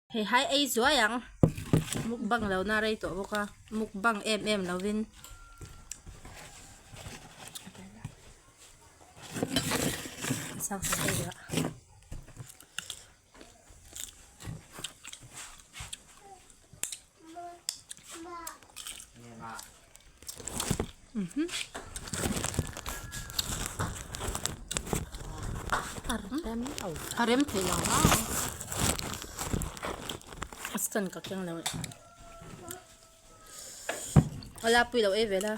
Hei hai ei zuai ang mukbang lo na rei tawh bawk a mukbang em em lovin sang sang ei duh a. A rem thei lo a stand ka keng lo e a la pui lo ei ve la.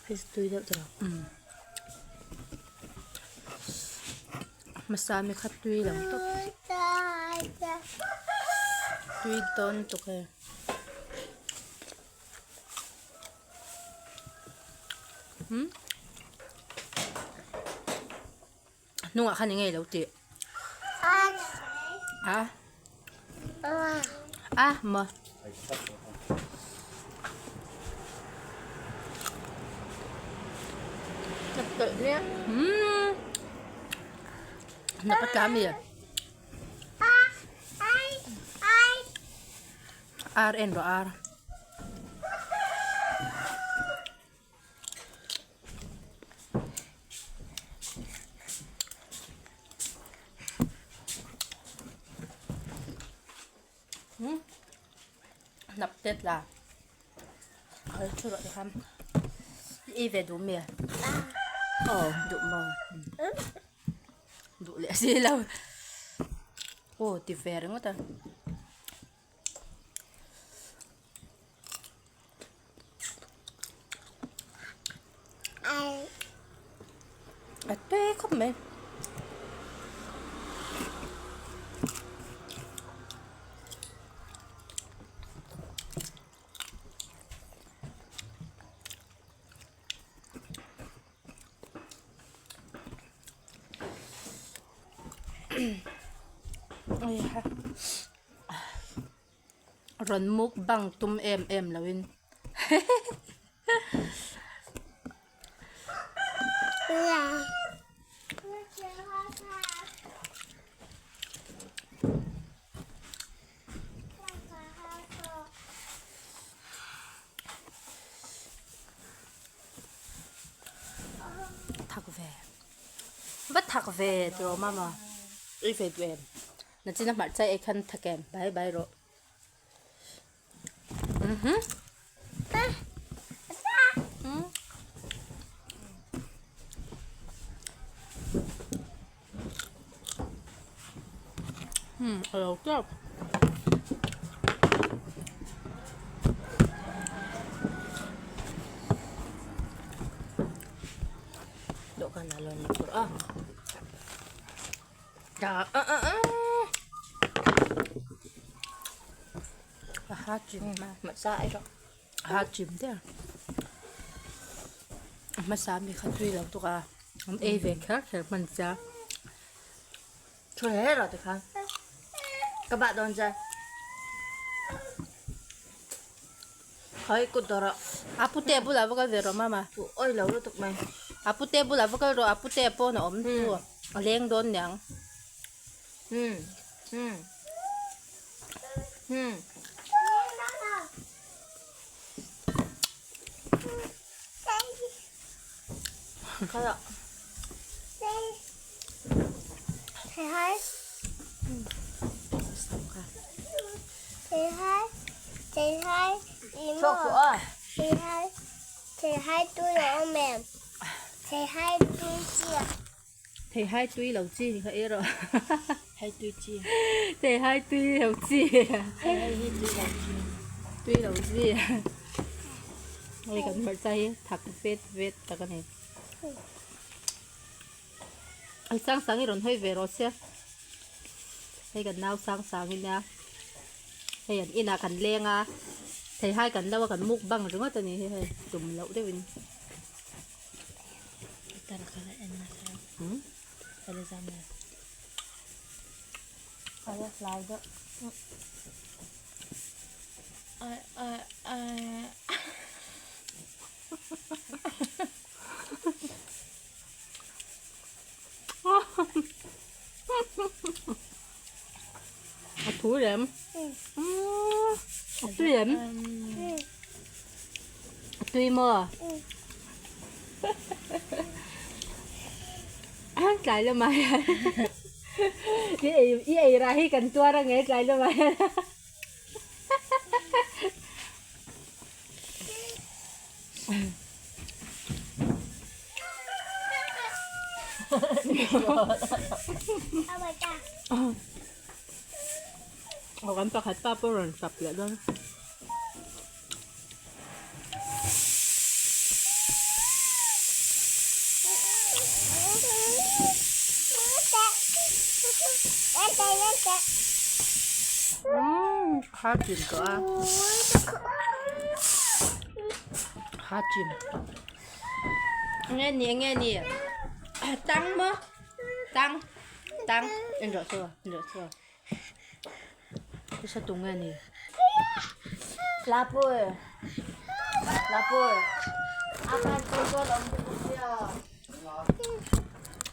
Hei chu tui deuh tawh umm hmasa mi kha tui lo tawp tui dawn tuk e umm hnungah khan enge ilo tih a a maw umm hnap a tla ami ar en rawh ar. Hnap tet la hal thu rawh tikhan i ei ve duh mi aw duh maw duh leh si lo aw ti ve ringawt a. A tui khawp mai. Rawn mukbang tum em em lo in thak ve va thak ve tiraw mama i ve duh em. Nachina hmarcha ei khan tha kem bai bai rawh. Mhm. Hmm, a lo teuh. Dawhkan ah lawn tur a. A ha chim a ha chim der a hmasa mi kha tui lo tuk a an ei ve kher kher hman sia Thu hle rawh tikhan ka bah dawn che Khawi kut dawr ah a pute bulah va kal ve rawh mama Thu awi lo lutuk mai a pute bulah va kal rawh a pute pawn a awm chu a leng dawn niang Hmm hmm hmm Khawi Theihai tui lo chi kha ei rawh. Theihai tui lo chi. Tui lo chi. Hei kan hmarcha hi thak vet vet tak a ni. Hei sang sang hi rawn hawi ve rawh se. Hei kan nau sang sang hi nia. Hei an inah kan leng a. Theihai kan lo a kan mukbang ringawt a ni hi hei tum loh deuhin. A thu rem. A tui em? A tui maw? Tlai lamah hian i ei i ei rah hi kan tuar ange tlai lamah hian. Aw kan pakhat pa pawh rawn tap leh dawn. Kha chim tawh a kha chim nge ni nge ni tang maw tang tang en rawh saw en rawh saw hisa tung nge ni Lapur Lapur Akan tu chuan awm bawk sia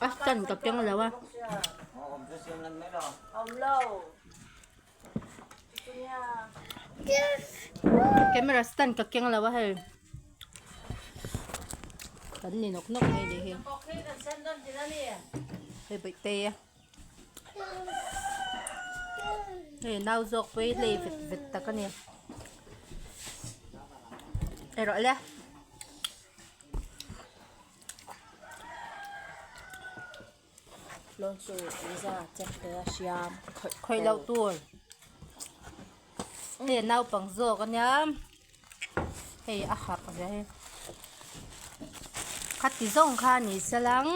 a stand ka keng lo a Awm lo. Camera stand ka keng lo a hei kan ni nawk nawk mai nih hi hei bawihte hei nau zawk pawh hi hlei vet vet tak a ni erawh le. Lawn chu za chek te a hriam khawih loh tur hei naupang zawk a nia hei a harh ve hei khati zawng kha a ni se lang.